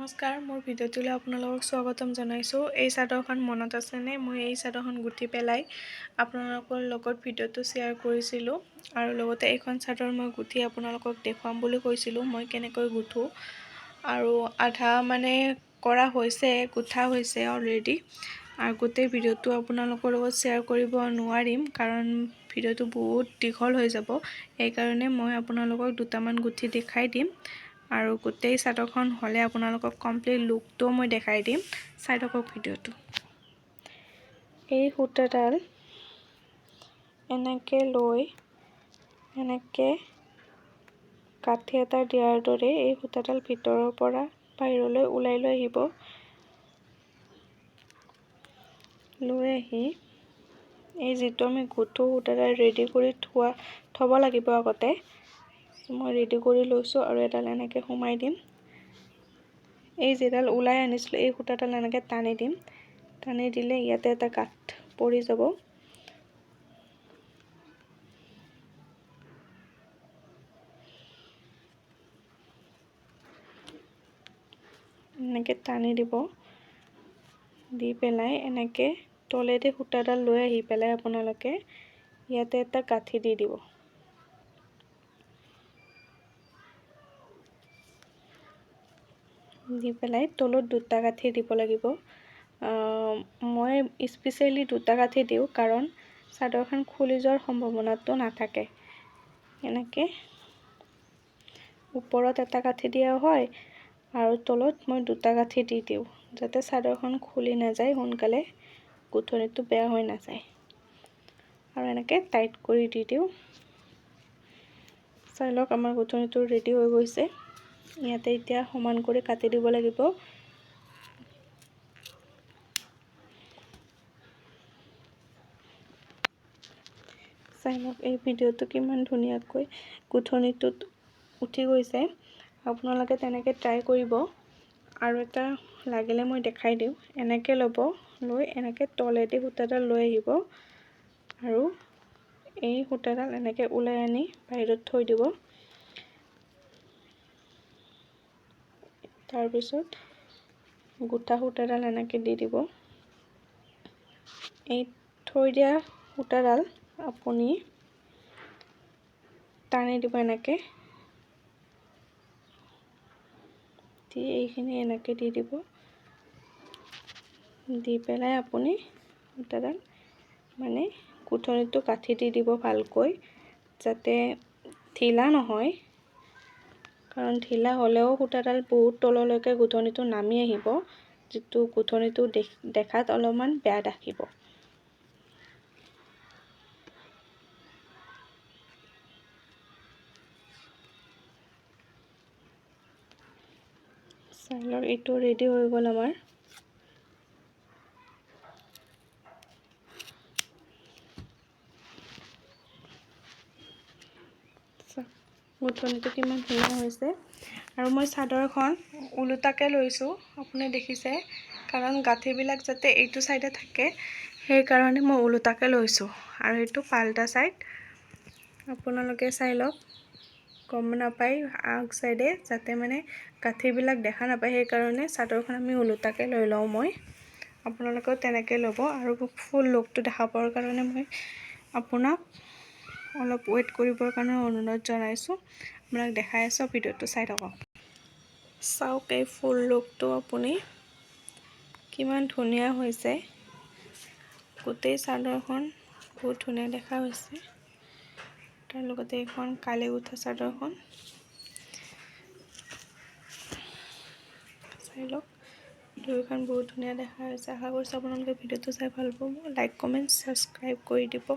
নমস্কাৰ, মোৰ ভিডিঅ'টোলৈ আপোনালোকক স্বাগতম জনাইছোঁ। এই চাদৰখন মনত আছেনে? মই এই চাদৰখন গুঠি পেলাই আপোনালোকৰ লগত ভিডিঅ'টো শ্বেয়াৰ কৰিছিলোঁ আৰু লগতে এইখন চাদৰ মই গুঠি আপোনালোকক দেখুৱাম বুলি কৈছিলোঁ মই কেনেকৈ গুঠোঁ। আৰু আধা মানে কৰা হৈছে, গুঠা হৈছে অলৰেডি। আৰু গোটেই ভিডিঅ'টো আপোনালোকৰ লগত শ্বেয়াৰ কৰিব নোৱাৰিম, কাৰণ ভিডিঅ'টো বহুত দীঘল হৈ যাব। সেইকাৰণে মই আপোনালোকক দুটামান গুঠি দেখাই দিম আৰু গোটেই চাদৰখন হ'লে আপোনালোকক কমপ্লিট লুকটোও মই দেখাই দিম। চাই থাকক ভিডিঅ'টো। এই সূতাডাল এনেকৈ লৈ এনেকৈ গাঁঠি এটা দিয়াৰ দৰে এই সূতাডাল ভিতৰৰ পৰা বাহিৰলৈ ওলাই লৈ আহিব। লৈ আহি এই যিটো আমি গুঠো সূতাডাল ৰেডি কৰি থ'ব লাগিব আগতে। মই ৰেডি কৰি লৈছোঁ আৰু এডাল এনেকৈ সোমাই দিম। এই যিডাল ওলাই আনিছিলোঁ এই সূতাডাল এনেকৈ টানি দিম। টানি দিলে ইয়াতে এটা গাঁঠ পৰি যাব। এনেকৈ টানি দিব, দি পেলাই এনেকৈ তলেদি সূতাডাল লৈ আহি পেলাই আপোনালোকে ইয়াতে এটা গাঁঠি দি দিব। দি পেলাই তলত দুটা গাঁঠি দিব লাগিব। মই স্পেচিয়েলি দুটা গাঁঠি দিওঁ, কাৰণ চাদৰখন খুলি যোৱাৰ সম্ভাৱনাটো নাথাকে। এনেকৈ ওপৰত এটা গাঁঠি দিয়া হয় আৰু তলত মই দুটা গাঁঠি দি দিওঁ, যাতে চাদৰখন খুলি নাযায় সোনকালে, গুঠনিটো বেয়া হৈ নাযায়। আৰু এনেকৈ টাইট কৰি দি দিওঁ। চাই লওক, আমাৰ গুঠনিটো ৰেডি হৈ গৈছে। ইয়াতে এতিয়া সমান কৰি কাটি দিব লাগিব। চাই লওক, এই ভিডিঅ'টো কিমান ধুনীয়াকৈ গুঠনিটোত উঠি গৈছে। আপোনালোকে তেনেকৈ ট্ৰাই কৰিব। আৰু এটা লাগিলে মই দেখাই দিওঁ। এনেকৈ ল'ব, লৈ এনেকৈ তলেদি সূতাডাল লৈ আহিব আৰু এই সূতাডাল এনেকৈ ওলাই আনি বাহিৰত থৈ দিব। তাৰপিছত গোটা সূতাডাল এনেকৈ দি দিব। এই থৈ দিয়া সূতাডাল আপুনি টানি দিব এনেকৈ, দি এইখিনি এনেকৈ দি দিব। দি পেলাই আপুনি সূতাডাল মানে গুঠনিটো গাঁঠি দি দিব ভালকৈ, যাতে ঢিলা নহয়। কাৰণ ঢিলা হ'লেও সূতাডাল বহুত তললৈকে গুঠনিটো নামি আহিব, যিটো গুঠনিটো দেখাত অলপমান বেয়া দেখিব। চাই লওক, এইটো ৰেডি হৈ গ'ল আমাৰ। গুঠনিটো কিমান ধুনীয়া হৈছে। আৰু মই চাদৰখন ওলোটাকৈ লৈছোঁ, আপুনি দেখিছে, কাৰণ গাঁঠিবিলাক যাতে এইটো চাইডে থাকে সেইকাৰণে মই ওলোটাকৈ লৈছোঁ। আৰু এইটো পাল্টা চাইড, আপোনালোকে চাই লওক, গম নাপায় আগ চাইডে যাতে মানে গাঁঠিবিলাক দেখা নাপায়, সেইকাৰণে চাদৰখন আমি ওলোটাকৈ লৈ লওঁ মই। আপোনালোকেও তেনেকৈ ল'ব। আৰু ফুল লুকটো দেখা পোৱাৰ কাৰণে মই আপোনাক অলপ ৱেইট কৰিবৰ কাৰণে অনুৰোধ জনাইছোঁ। আপোনাক দেখাই আছোঁ, ভিডিঅ'টো চাই থাকক। চাওক এই ফুল লুকটো আপুনি কিমান ধুনীয়া হৈছে। গোটেই চাদৰখন বহুত ধুনীয়া দেখা হৈছে। তাৰ লগতে এইখন কালি গুঠা চাদৰখন চাই লওক, দুয়োখন বহুত ধুনীয়া দেখা হৈছে। আশা কৰিছোঁ আপোনালোকে ভিডিঅ'টো চাই ভাল পাব। লাইক, কমেণ্ট, ছাবস্ক্ৰাইব কৰি দিব।